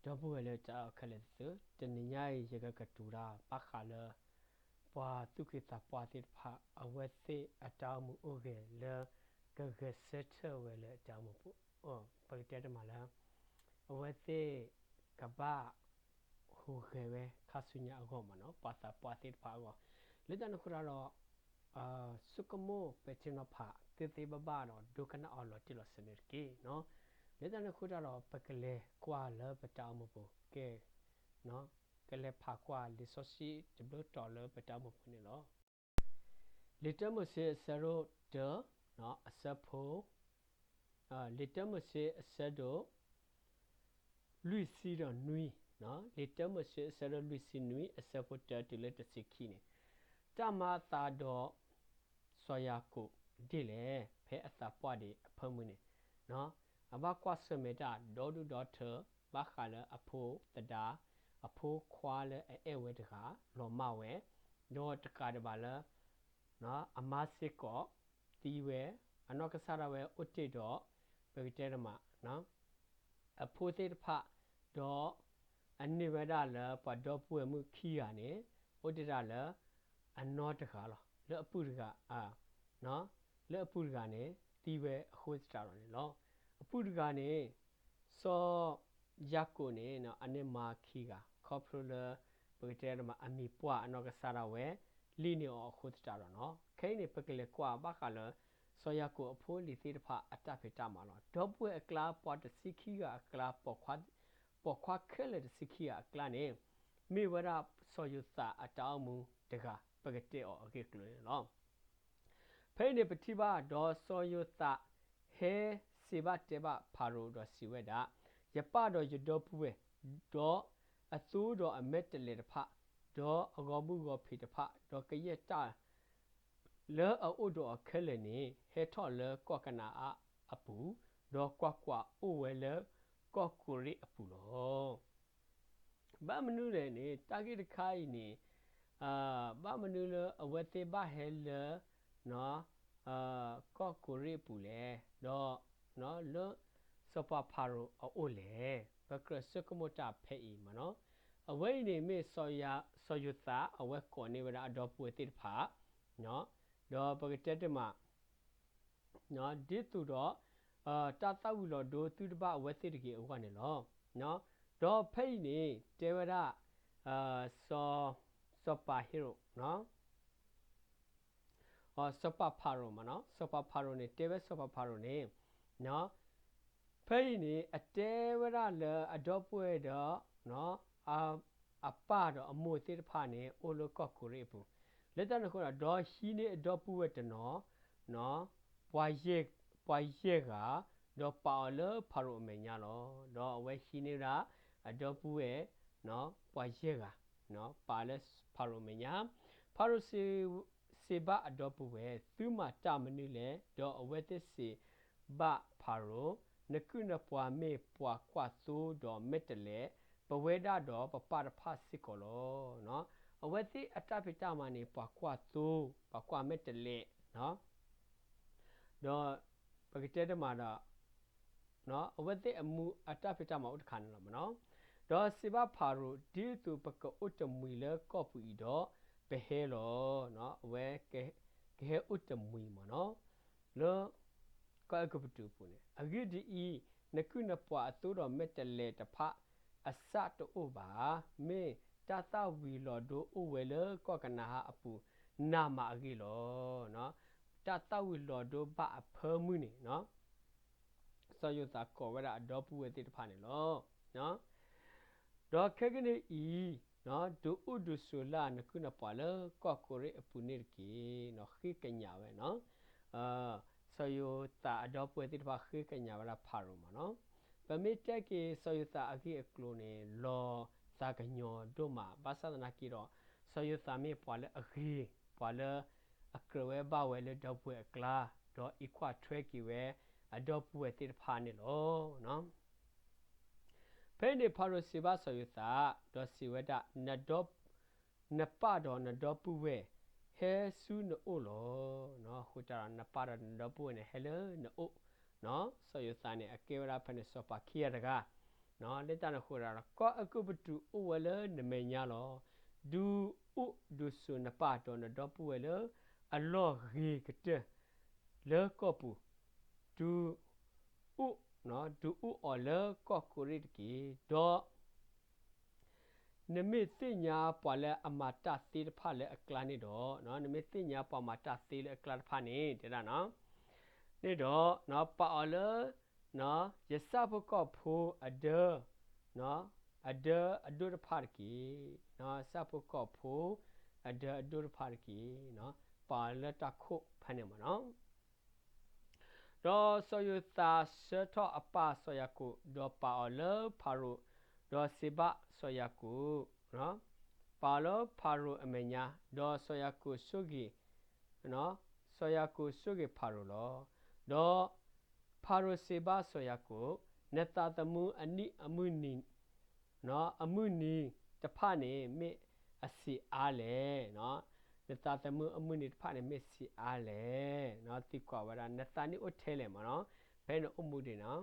ဒီပုၢ်ဝဲၢ်လၢတၢ်အဲၣ်ခဲလၢာ်သ့ၣ်ဧၢ, တနံၤညါအံၤ ယကကတိၤတၢ်ဘၣ်ဃးလၢ ပှၤသူၣ်က့သးပှၢ်သ့ၣ်တဖၣ် အဝဲသ့ၣ်အတၢ်အိၣ်မူအိၣ်ဂဲၤလၢ ကဂဲၤဆၢထၢၣ်ဝဲလၢအတၢ်အိၣ်မူပူၤ, ပကတဲတမံၤလၢ အဝဲသ့ၣ်ကဘၣ် ဟူးဂဲၤဝဲခါဆူညါအဂီၢ်မ့ၢ်နီၤ, ပှၤသးပှၢ်သ့ၣ်တဖၣ်အဂီၢ်, လၢတၢ်န့ၣ်အဃိတၢ်ဒီး ဆိကမိၣ်ပဲာ်ထံနီၤဖး သုသ့ဘၣ်ဘၣ်ဒီး ဒိကနၣ်အီၤလီၤတံၢ်လီၤဆဲးန့ၣ်တက့ၢ်နီၤ. လၢတၢ်န့ၣ်အဃိတၢ်ဒီး ပကလဲၤကွၢ်လၢပတၢ်အိၣ်မူပူၤကဲ, ကလဲၤဖးကွၢ်လံာ်စီဆှံတဘျီတီၤလၢပတၢ်အိၣ်မူပူၤန့ၣ်လီၤ. လံာ်တၢမိၤၡ့အဆၢဒိၣ်တၢ, အဆၢဖိ လံာ်တၢမိၤၡ့အဆၢဒိၣ် လွံၢ်ဆံဒီးနွံ, လံာ်တၢမိၤၡ့အဆၢဒိၣ်လွံၢ်ဆံနွံ အဆၢဖိတၢတုၤလၢတဆံခံန့ၣ်, တၢ်မၤအသးဒီး စီၤယၤကိာ်ဒ်လဲၣ်, ဖဲအသးပှၢ်ဒံးအဖၢမုၢ်န့ၣ်, အဘၣ်ကွၢ်ဆၢၣ်မဲာ်တၢ်ဒီဒူၣ်ဒီထၢ ဘၣ်ဃးလၢအဖိသဒါ, အဖိခွါလၢအအဲၣ်ဝဲတဂၤ လီၤမၢ်ဝဲ, ဒီးတကးဒံးဘၣ်လၢ အမါစ့ၢ်ကီးသံဝဲ, အနီၢ်ကစၢ်ဒၣ်ဝဲအိၣ်တ့ၢ်ဒီး ပကတဲတမံၤ အဖိသ့ၣ်တဖၣ်, ဒီးအန့ၢ်ဝဲဒၣ်လၢပှၤဒီပုၢ်ဝဲၢ်မုၣ်ခံဂၤန့ၣ် အိၣ်တ့ၢ်ဒၣ်လၢ အနီၢ်တဂၤလီၤ, လၢအပုၢ်တဂၤ, လၢအပုၢ်တဂၤန့ၣ် သံဝဲအဃိသတးဒီးန့ၣ်လီၤ. အပုၢ်တဂၤန့ၣ် စီၤယၤကိာ်န့ၣ် အန့ၢ်မါခံဂၤ ခီဖျိလၢ ပကတဲတမံၤ အမံၤပှၢ်အနီၢ်ကစၢ်ဒၣ်ဝဲ လံန့ၢ်အီၤအဃိသတးဒီးနီၤ. ခဲအံၤန့ၣ် ပကလဲၤကွၢ်ဘၣ်ဃးလၢ စီၤယၤကိာ်အဖိအလံၤသ့ၣ်တဖၣ်အတၢ်ဖံးတၢ်မၤလီၤ. ဒီပုၢ်ဝဲၢ်အကျါ ပှၤတဆံခံဂၤအကျါ, ပိာ်ခွါခဲလၢာ်တဆံခံဂၤအကျါန့ၣ် မ့ၢ်ဝဲဒၣ်စီၤယိၤသးအတၢ်အိၣ်မူတဂၤ ပကတဲအီၤအဂ့ၢ်အကျိၤန့ၣ်လီၤ. ဖဲအံၤန့ၣ် ပထံၣ်ဘၣ် ဒီးစီၤယိၤသးဟဲစံးဘၣ်တဲဘၣ်ဖၤရိၤဒီးစံးဝဲဒၣ်, ယပၢ်ဒီးယဒီပုၢ်ဝဲၢ်, ဒီးအသိဒီးအမဲာ်တဲးလဲးတဖၣ်, ဒီးအဂီၤမုၢ်ဂီၤဖံးတဖၣ်, ဒီးကယဲၢ်တၢ်လၢအအိၣ်ဒီးအီၤခဲလၢာ်န့ၣ် ဟဲထီၣ်လၢကီၢ်ကနၤအၣ်အပူၤ, ဒီးကွၢ်ကွၢ်, အိၣ်ဝဲလၢကီၢ်ကိၤရ့ၣ်အပူၤလီၤ. ဘၣ်မနုၤလဲၣ်န့ၣ် တၢ်ဂ့ၢ်တခါအံၤန့ၣ်, ဘၣ်မနုၤလၢအဝဲသ့ၣ်ဘၣ်ဟဲလၢ ကီၢ်ကိၤရ့ၣ်အပူၤလဲၣ်, ဒီးလၢစီၤပၤဖၤရိၤအအိၣ်လဲၣ်, ပကြၢးဆိကမိၣ်တၢ်ဖဲအံၤမ့ၢ်နီၤ. အဝဲအံၤန့ၣ်မ့ၢ်စီၤယိၤသး အဝဲကိးန့ၢ်ဝဲဒၣ်အဒီပုၢ်ဝဲၢ်သ့ၣ်တဖၣ်, ဒီးပကတဲတမံၤ ဒ်သိးဒီး တၢ်သၣ်ဝံၤလီၤဒိသုတဘၣ်အဝဲသ့ၣ်တဂ့ၤအဂီၢ်န့ၣ်လီၤ. ဒီးဖဲအံၤန့ၣ် တဲဝဲဒၣ် စီၤပၤဟ့ရိၣ်, စီၤပၤဖၤရိၤမ့ၢ်နီၤ, စီၤပၤဖၤရိၤန့ၣ် တဲဝဲစီၤပၤဖၤရိၤန့ၣ်, ဖဲအံၤန့ၣ် အတဲဝဲဒၣ်လၢအဒီပုၢ်ဝဲၢ်ဒီး အပၢ်ဒီးအမိၢ်သ့ၣ်တဖၣ်န့ၣ် အိၣ်လၢကီၢ်ကိၤရ့ၣ်အပူၤ, လၢတၢ်န့ၣ်အဃိဒီး ဒီးဟံးန့ၢ်အဒီပုၢ်ဝဲၢ်တနီၤ ပှၤယဲၢ်ဂၤ, ဒီးပာ်အီၤလၢဖၤရိၤအမဲာ်ညါလီၤ. ဒီးအဝဲဟံးန့ၢ်ဝဲဒၣ်အဒီပုၢ်ဝဲၢ် ပှၤယဲၢ်ဂၤ ပာ်လၢဖၤရိၤအမဲာ်ညါ, ဖၤရိၤစံးဘၣ်အဒီပုၢ်ဝဲၢ်, သုမၤတၢ်မနုၤလဲၣ်. ဒီးအဝဲသ့ၣ်စံးဘၣ်ဖၤရိၤ, နကုၢ်နပှၤမ့ၢ်ပှၤကွၢ်သိဒီးမဲာ်တဲးလဲး, ပဝဲဒၣ်ဒီးပပၢ်တဖၣ်စ့ၢ်ကီးလီၤ. အဝဲသ့ၣ်အတၢ်ဖံးတၢ်မၤန့ၣ် ပှၤကွၢ်သိ, ပှၤကွၢ်မဲာ်တဲးလဲး ဒီးပကတဲတမံၤဒီး အဝဲသ့ၣ်အမူအတၢ်ဖံးတၢ်မၤအိၣ်တခါန့ၣ်လီၤမ့ၢ်နီၤ. ဒီးစံးဘၣ်ဖၤရိၤ, ဒ်သိးပကအိၣ်တမှံၤလၢကီၢ်ပူၤအံၤဒီး ပဟဲလီၤ. အဝဲကဟဲအိၣ်တမှံၤမ့ၢ်နီၤ လၢကီၢ်အဲၤကူပတူးအပူၤန့ၣ်, အဂ့ၢ်ဒ်အံၤ, နကုၢ်နပှၤအသိဒီးမဲာ်တဲးလဲးတဖၣ်အစၢ်တအိၣ်ဘၣ်. မ့ၢ်တၢ်သၣ်ဝံၤလီၤဒိအိၣ်ဝဲလၢကီၢ်ကနၤအၣ်အပူၤ နးမးအဂ့ၢ်လီၤ. တၢ်သၣ်ဝံၤလီၤဒိဘၣ်အဖၢမုၢ်န့ၣ် စီၤယိၤသးကိးဝဲဒၣ်အဒီပုၢ်ဝဲၢ်သ့ၣ်တဖၣ်န့ၣ်လီၤ. ဒီးခဲကနံၣ်အံၤ, ဒုးအိၣ်ဒုးဆိးလၢနကုၢ်နပှၤလၢကီၢ်ကိၤရ့ၣ်အပူၤန့ၣ်တက့ၢ်. ဃ့ကညးဝဲ, စီၤယိၤသးအဒီပုၢ်ဝဲၢ်သ့ၣ်တဖၣ်ဃ့ကညးဝဲဒၣ်ဖၤရိၤမ့ၢ်နီၤ. ပမ့ၢ်တဲက့ၤစီၤယိၤသးအဂ့ၢ်အကျိၤန့ၣ် လီၤသးကညီၤဒိၣ်မး ဘၣ်ဆၣ်သနာ်က့ဒီး စီၤယိၤသးမ့ၢ်ပှၤလၢအဂ့ၤ, ပှၤလၢအကြၢးဝဲဘၣ်ဝဲလၢဒီပုၢ်ဝဲၢ်အကျါ, ဒီးအံးကွၢ်ထွဲက့ၤဝဲအဒီပုၢ်ဝဲၢ်သ့ၣ်တဖၣ်န့ၣ်လီၤ. ဖဲအံၤန့ၣ် ဖၤရိၤစံးဘၣ်စီၤယိၤသး, ဒီးစံးဝဲဒၣ်, နပၢ်ဒီးနဒီပုၢ်ဝဲၢ် ဟဲဆူနအိၣ်လီၤ. အဃိတၢ်ဒီးနပၢ်ဒီးနဒီပုၢ်ဝဲၢ်န့ၣ် ဟဲလၢနအိၣ်, စီၤယိၤသးန့ၣ် အကဲဝဲဒၣ်ဖဲန့ၣ် စီၤပၤခံဂၤတဂၤ, လၢတၢ်န့ၣ်အဃိဒီး ကီၢ်အဲၤကူပတူးအိၣ်ဝဲလၢနမဲာ်ညါလီၤ. ဒုးအိၣ်ဒုးဆိးနပၢ်ဒီးနဒီပုၢ်ဝဲၢ်လၢ အလီၢ်ဂ့ၤကတၢၢ်လၢကီၢ်ပူၤ, ဒုးအိၣ်, ဒုးအိၣ်အီၤလၢကီၢ်ကိရ့ၣ်တက့ၢ်. ဒီး နမ့ၢ်သ့ၣ်ညါပှၤလၢအမၤတၢ်သ့တဖၣ်လၢအကျါန့ၣ်ဒီး, နမ့ၢ်သ့ၣ်ညါပှၤမၤတၢ်သ့လၢအကျါတဖၣ်န့ၣ် တဲဒၣ်, န့ၣ်ဒီး ပာ်အီၤလၢ ယဆၣ်ဖိကီၢ်ဖိအဒၢ, အဒၢအဒိၣ်တဖၣ်တက့ၢ်. ဆၣ်ဖိကီၢ်ဖိ အဒၢအဒိၣ်တဖၣ်တက့ၢ်. ပာ်အီၤလၢတၢ်ခိၣ်ဖဲန့ၣ်မးနီၤ. ဒီးစီၤယိၤသးဆှၢထီၣ်အပၢ်စီၤယၤကိာ်, ဒီးပာ်အီၤလၢဖၤရိၤ, ဒီးစံးဘၣ်စီၤယၤကိာ်, ပာ်အီၤလၢဖၤရိၤအမဲာ်ညါ, ဒီးစီၤယၤကိာ်ဆိၣ်ဂ့ၤ, စီၤယၤကိာ်ဆိၣ်ဂ့ၤဖၤရိၤလီၤ. ဒီးဖၤရိၤစံးဘၣ်စီၤယၤကိာ်, နသးသမူအနံၣ်အမုၢ်နံၤ အမုၢ်နံၤတဖၣ်န့ၣ် မ့ၢ်အဆံးအါလဲၣ်. နသးသမူအမုၢ်နံၤတဖၣ်န့ၣ် မ့ၢ်ဆံးအါလဲၣ်. သံကွၢ်ဝဲဒၣ် နသးနံၣ်အိၣ်ထဲလဲၣ်မးနီၤ, ဖဲနအိၣ်မူဒံးနီၤ.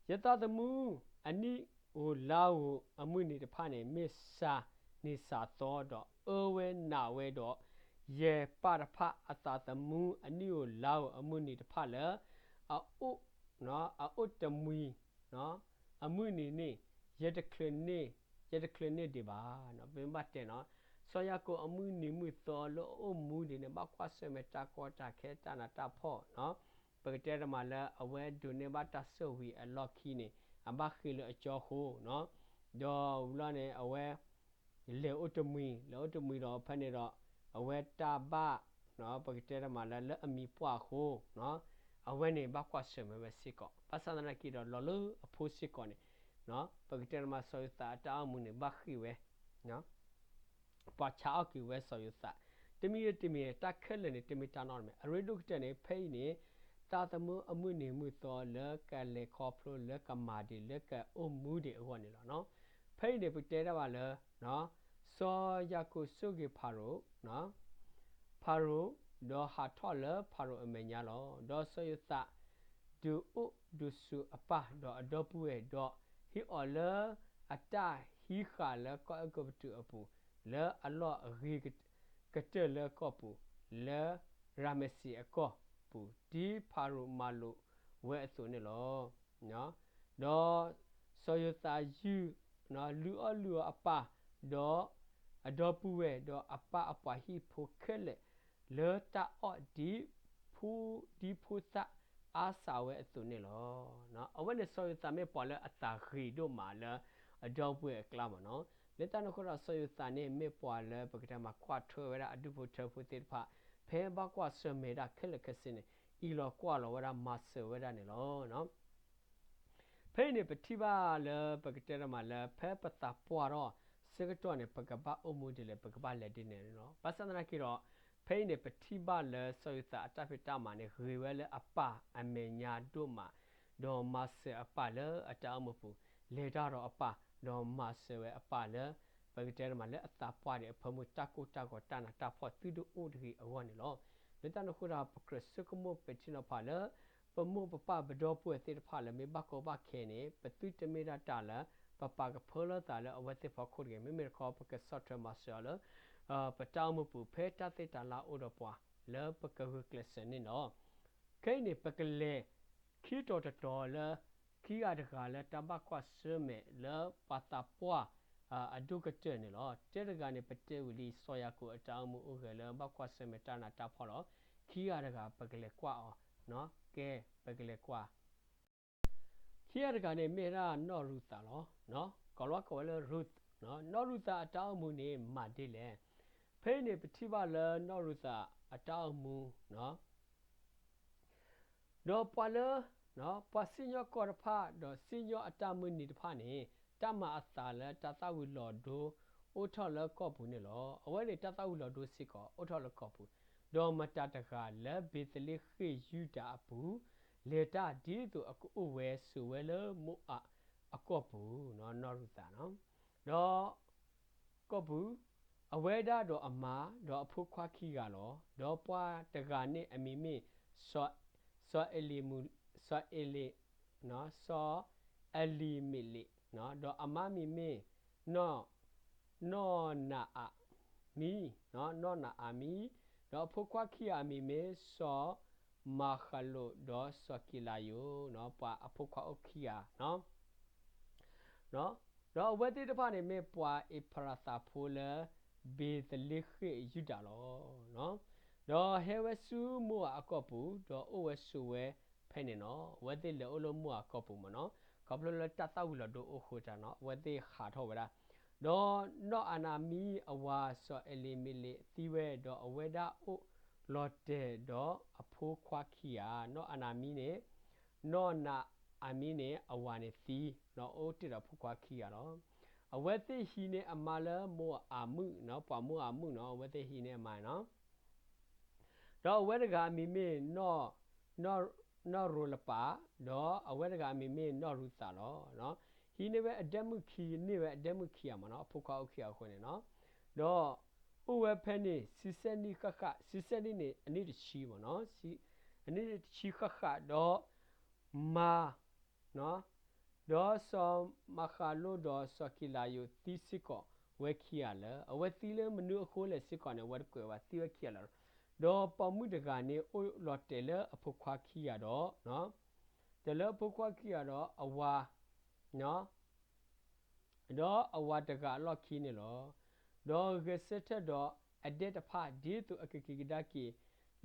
ယသးသမူအနံၣ်ဧိၤလါဧိၤအမုၢ်နံၤတဖၣ်န့ၣ် မ့ၢ်စှၤနံၤစှၤသီဒီး အၢဝဲနးဝဲဒီး ယပၢ်တဖၣ်အသးသမူအနံၣ်ဧိၤလါဧိၤအမုၢ်နံၤတဖၣ်လၢ အအိၣ်, အအိၣ်တမှံၤ အမုၢ်နံၤန့ၣ် ယတချုးန့ၢ်, ယတချုးန့ၢ်ဒံးဘၣ်. ပမ့ၢ်ဘၣ်တဲနီၤ, စီၤယၤကိာ်အမုၢ်နံၤမုၢ်သီလၢအအိၣ်မူဒံးန့ၣ် ဘၣ်ကွၢ်ဆၢၣ်မဲာ်တၢ်ကီတၢ်ခဲတၢ်နးတၢ်ဖှီၣ်, ပကတဲတမးလၢအဝဲဒိးန့ၢ်ဘၣ်တၢ်ဆိၣ်ဂ့ၤအလီၢ်ခံန့ၣ် အဘၣ်ဃ့ၢ်လၢအကၠီဃိ, ဒီးဝံၤလီၤန့ၣ် အဝဲ လဲၤအိၣ်တမှံၤ, လဲၤအိၣ်တမှံၤဒီးဖဲန့ၣ်ဒီး အဝဲတၢ်ဘၣ်, ပကတဲတမးလၢ လၢအမံၤပှၢ်အဃိ, အဝဲန့ၣ်ဘၣ်ကွၢ်ဆၢၣ်မဲာ်ဝဲစ့ၢ်ကီး, ဘၣ်ဆၣ်သနာ်က့ဒီး လီၤလၢအဖိစ့ၢ်ကီးန့ၣ်, ပကတဲတမးစီၤယိၤသးအတၢ်အိၣ်မူန့ၣ် ဘၣ်ဃ့ၢ်ဝဲ ပှၤဆါအီၣ်က့ၤဝဲစီၤယိၤသး, တမံၤတမံၤ တၢ်ခဲလၢာ်န့ၣ် တမ့ၢ်တၢ်နီတမံၤ, အရ့ဒိၣ်ကတၢၢ်န့ၣ် ဖဲအံၤန့ၣ် သးသမူအမုၢ်နံၤမုၢ်သီလၢကလဲၤခီဖျိလၢကမၤဒံးလၢကအိၣ်မူဒံးအဂီၢ်န့ၣ်လီၤ. ဖဲအံၤန့ၣ် ပတဲတၢ်ဘၣ်လၢ စီၤယၤကိာ်ဆိၣ်ဂ့ၤဖၤရိၤ, ဖၤရိၤ, ဒီးဟးထီၣ်လၢဖၤရိၤအမဲာ်ညါလီၤ. ဒီးစီၤယိၤသး ဒုးအိၣ်ဒုးဆိးအပၢ်ဒီးအဒီပုၢ်ဝဲၢ်, ဒီးဟံးအီၤလၢအတၢ်ဟံးဃာ်လၢကီၢ်အဲၤကူပတူးအပူၤ, လၢအလီၢ်အဂ့ၤကတၢၢ်လၢကီၢ်ပူၤ, လၢရၤမစံးအကီၢ်ပူၤ, ဒ်ဖၤရိၤမၤလိာ်ဝဲအသိးန့ၣ်လီၤ. ဒီးစီၤယိၤသးယုၢ် လုၢ်အီၣ်လုၢ်အီအပၢ်, ဒီးအဒီပုၢ်ဝဲၢ်, ဒီးအပၢ်အပှၤဟံၣ်ဖိခဲလၢာ်, လၢတၢ်အီၣ်ဒ်ဖိ, ဒ်ဖိသၣ်အါစှၤဝဲအသိးန့ၣ်လီၤ. အဝဲန့ၣ်စီၤယိၤသးမ့ၢ်ပှၤလၢအသးဂ့ၤဒိၣ်မးလၢအဒီပုၢ်ဝဲၢ်အကျါမးနီၤ. လၢတၢ်န့ၣ်အဃိဒီး စီၤယိၤသးန့ၣ်မ့ၢ်ပှၤလၢပကတဲမး ကွၢ်ထွဲဝဲဒၣ်အဒူၣ်ဖိထၢဖိသ့ၣ်တဖၣ်, ဖဲဘၣ်ကွၢ်ဆၢၣ်မဲာ်ဒၣ်ခဲလၢာ်ခဲဆ့န့ၣ် အံးလီၤကွၢ်လီၤဝဲဒၣ် မၤစၢၤဝဲဒၣ်န့ၣ်လီၤ. ဖဲအံၤန့ၣ် ပထံၣ်ဘၣ်လၢပကတဲတမးလၢ ဖဲပသးပှၢ်ထီၣ်ဆၢကတီၢ်န့ၣ် ပကဘၣ်အိၣ်မူဒ်လဲၣ် ပကဘၣ်လဲၤဒ်န့ၣ်လီၤ. ဘၣ်ဆၣ်သနာ်က့ဒီး ဖဲအံၤန့ၣ် ပထံၣ်ဘၣ်လၢစီၤယိၤသးအတၢ်ဖံးတၢ်မၤန့ၣ် ဂ့ၤဝဲလၢအပၢ်အမဲာ်ညါဒိၣ်မး, ဒီးမၤစၢၤအပၢ်လၢအတၢ်အိၣ်မူပူၤ, လဲၤတၢ်ဒီးအပၢ်, ဒီးမၤစၢၤဝဲအပၢ်လၢ ပကတဲတမးလၢအသးပှၢ်ဒံးအဖၢမုၢ် တၢ်ကိၢ်တၢ်ဂီၤတၢ်နးတၢ်ဖှီၣ်သုတအိၣ်တဂ့ၤအဂီၢ်န့ၣ်လီၤ. လၢတၢ်န့ၣ်အဃိဒီး ပကြၢးဆိကမိၣ်ပဲာ်ထံနီၤဖးလၢ ပမိၢ်ပပၢ်ပဒီပုၢ်ဝဲၢ်သ့ၣ်တဖၣ်လၢမ့ၢ်ဘၣ်ကီဘၣ်ခဲန့ၣ် ပသုတမ့ၢ်ဒၣ်တၢ်လၢ ပပာ်ကဖၢလၢသးလၢအဝဲသ့ၣ်ဖီခိၣ်တဂ့ၤ. မ့မ့ၢ်တခီ ပကဆီၣ်ထွဲမၤစၢၤအီၤလၢ ပတၢ်အိၣ်မူပူၤ ဖဲတၢ်သ့တၢ်လၢအိၣ်ဒီးပှၤ လၢပကဂုာ်ကျဲးစၢးန့ၣ်လီၤ. ခဲအံၤန့ၣ် ပကလဲၤခံတီၤတတီၤလၢ ခံဂၤတဂၤလၢတၢ်ဘၣ်ကွၢ်ဆၢၣ်မဲာ်လၢပှၤသးပှၢ် အဒိၣ်ကတၢၢ်န့ၣ်လီၤ. တဲတဂၤန့ၣ် ပတဲဝံၤလံ စီၤယၤကိာ်အတၢ်အိၣ်မူအိၣ်ဂဲၤလၢဘၣ်ကွၢ်ဆၢၣ်မဲာ်တၢ်နးတၢ်ဖှီၣ်လီၤ. ခံဂၤတဂၤ ပကလဲၤကွၢ်အီၤ, ကဲ ပကလဲၤကွၢ် ခံဂၤတဂၤန့ၣ် မ့ၢ်ဝဲဒၣ်နီၢ်ရူၤသးလီၤ. ကိးလီၤကိးဝဲလၢ Ruth, နီၢ်ရူၤသးအတၢ်အိၣ်မူန့ၣ် မၤဒ်လဲၣ်. ဖဲအံၤန့ၣ် ပထံၣ်ဘၣ်လၢနီၢ်ရူၤသးအတၢ်အိၣ်မူ ဒီးပှၤလၢ ပှၤစံၣ်ညီၣ်ကွီၢ်တဖၣ် ဒီးစံၣ်ညီၣ်အတၢ်မုၢ်နံၤတဖၣ်န့ၣ် တၢ်မၤအသးလၢတၢ်သၣ်ဝံၤလီၤဒိ အိၣ်ထီၣ်လၢကီၢ်ပူၤန့ၣ်လီၤ. အဝဲန့ၣ်တၢ်သၣ်ဝံၤလီၤဒိစ့ၢ်ကီး အိၣ်ထီၣ်လၢကီၢ်ပူၤ, ဒီးမတၤတဂၤလၢဘ့းသလ့ဃ့ၣ်ယူဒၤအပူၤ လဲၤတၢ်ဒ်သိးအကအိၣ်ဝဲဆိးဝဲလၢမိအးအကီၢ်ပူၤ, နီၢ်ရူၤသး ဒီး ကီၢ်ပူၤ, အဝဲဒၣ်ဒီးအမါ ဒီးအဖိခွါခံဂၤလီၤ. ဒီးပှၤတဂၤန့ၣ်အမံၤမ့ၢ် စီၤအ့လံမူး, စီၤအလံၤ, စီၤအလံၤမ့းလ့း, ဒီးအမါမံၤမ့ၢ် နီၢ်နၤအၤမံ, နီၢ်နၤအၤမံ, ဒီးအဖိခွါခံဂၤအမံၤမ့ၢ် စီၤမၤဃလိာ် ဒီးစီၤကံးလၤယိာ်, ပှၤအဖိခွါအိၣ်ခံဂၤ ဒီးအဝဲသ့ၣ်တဖၣ်န့ၣ်မ့ၢ်ပှၤအ့ဖရၤသးဖိလၢ ဘ့ၤသလ့ဃ့ၣ်ယူဒၤလီၤ. ဒီးဟဲဝဲဆူမိၢ်အၤအကီၢ်ပူၤ, ဒီးအိၣ်ဝဲဆိးဝဲဖဲန့ၣ်နီၤ. အဝဲသ့ၣ်လဲၤအိၣ်လၢမိၢ်အၤကီၢ်ပူၤမ့ၢ်နီၤ, ခီဖျိလၢတၢ်သၣ်ဝံၤလီၤဒိအိၣ်ဃိတၢ်နီၤ, အဝဲသ့ၣ်ဟးထီၣ်ဝဲဒၣ်. ဒီးနီၢ်အၤနၤမံအဝၤစီၤအလံၤမ့းလ့းသံဝဲ, ဒီးအဝဲဒၣ်အိၣ်လီၤတဲာ်ဒီးအဖိခွါခံဂၤ, နီၢ်အၤနၤမံန့ၣ် နီၢ်နၤအၤမံန့ၣ် အဝၤန့ၣ်သံ, ဒီးအိၣ်တ့ၢ်ဒီးဖိခွါခံဂၤလီၤ. အဝဲသ့ၣ်ဟံးန့ၢ်အမါလၢမိၢ်အၤမုၣ်နီၤ, ပှၤမိၢ်အၤမုၣ်နီၤ, အဝဲသ့ၣ်ဟံးန့ၢ်အမါနီၤ. ဒီးအဝဲတဂၤအမံၤမ့ၢ် နီၢ်ရိၤလပၤ, ဒီးအဝဲတဂၤအမံၤမ့ၢ်နီၢ်ရူၤသးလီၤ. ဟံးန့ၢ်ဝဲအဒဲမုၣ်ခံ, န့ၢ်ဝဲအဒဲမုၣ်ခံဂၤမ့ၢ်နီၤ, အဖိခွါအိၣ်ခံဂၤအဃိန့ၣ်နီၤ. ဒီးအိၣ်ဝဲဖဲန့ၣ် ဆံဆဲနံၣ်ဃၣ်ဃၣ်, ဆံဆဲနံၣ်န့ၣ် အနံၣ်တဆံမ့ၢ်နီၤ, အနံၣ်တဆံဃၣ်ဃၣ်, ဒီးမၤ ဒီးစီၤမၤဃလိာ်ဒီးစီၤကံးလၤယိာ်သံစ့ၢ်ကီးဝဲခံဂၤလၢာ်. အဝဲသံလၢမနုၤအဃိလဲၣ်စ့ၢ်ကီးန့ၣ် အဝဲတကွဲးဘၣ်, သံဝဲခံဂၤလၢာ်. ဒီးပိာ်မုၣ်တဂၤန့ၣ်အိၣ်လီၤတဲာ်လၢအဖိခွါခံဂၤဒီး, တဲာ်လၢအဖိခွါခံဂၤဒီးအဝၤ ဒီးအဝၤတဂၤအလီၢ်ခံန့ၣ်လီၤ. ဒီးဂဲၤဆၢထၢၣ်ဒီးအဒဲတဖၣ် ဒ်သိးအကက့ၤကဒါက့ၤ